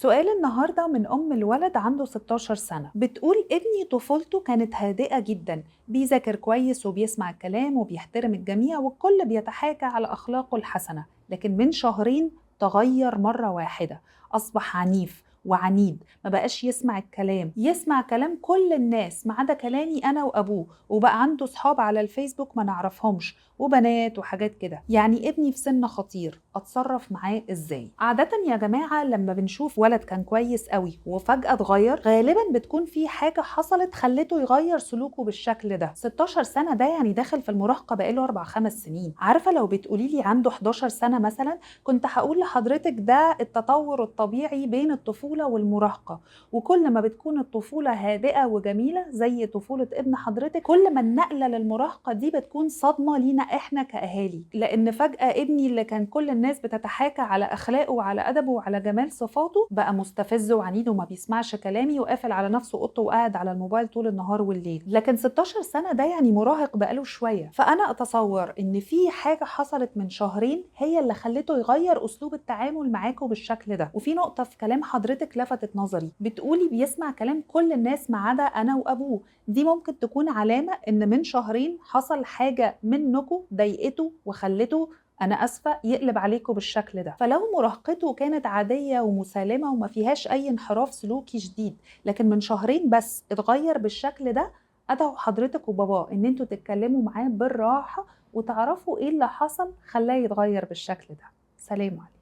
سؤال النهاردة من أم الولد عنده 16 سنة، بتقول ابني طفولته كانت هادئة جدا، بيذاكر كويس وبيسمع الكلام وبيحترم الجميع والكل بيتحاكى على أخلاقه الحسنة، لكن من شهرين تغير مرة واحدة، أصبح عنيف وعنيد، ما بقاش يسمع الكلام، يسمع كلام كل الناس ما عدا كلامي أنا وأبوه، وبقى عنده صحاب على الفيسبوك ما نعرفهمش وبنات وحاجات كده. يعني ابني في سن خطير، أتصرف معاه إزاي؟ عادة يا جماعة لما بنشوف ولد كان كويس قوي وفجأة اتغير، غالبا بتكون في حاجة حصلت خلته يغير سلوكه بالشكل ده. 16 سنة ده يعني داخل في المراهقة بقاله 4-5 سنين. عارفة لو بتقولي لي عنده 11 سنة مثلا كنت هقول لحضرتك ده التطور الطبيعي بين الطفولة والمراهقة، وكل ما بتكون الطفولة هادئة وجميلة زي طفولة ابن حضرتك، كل ما النقلة للمراهقة دي بتكون صدمة لينا احنا كأهالي، لأن فجأة ابني اللي كان كل الناس بتتحاكى على أخلاقه وعلى أدبه وعلى جمال صفاته بقى مستفز وعنيد وما بيسمعش كلامي وقافل على نفسه اوضته وقاعد على الموبايل طول النهار والليل. لكن 16 سنة ده يعني مراهق بقاله شوية، فأنا أتصور إن في حاجة حصلت من شهرين هي اللي خلته يغير أسلوب التعامل معاكم بالشكل ده. وفي نقطة في كلام حضرتك لفتت نظري، بتقولي بيسمع كلام كل الناس ما عدا أنا وأبوه، دي ممكن تكون علامة إن من شهرين حصل حاجة منكم ضايقته وخلته، أنا أسفة، يقلب عليكم بالشكل ده. فلو مراهقته كانت عادية ومسالمة وما فيهاش أي انحراف سلوكي شديد، لكن من شهرين بس اتغير بالشكل ده، أدعو حضرتك وباباه إن انتوا تتكلموا معاه بالراحة وتعرفوا إيه اللي حصل خلاه يتغير بالشكل ده. سلام عليكم.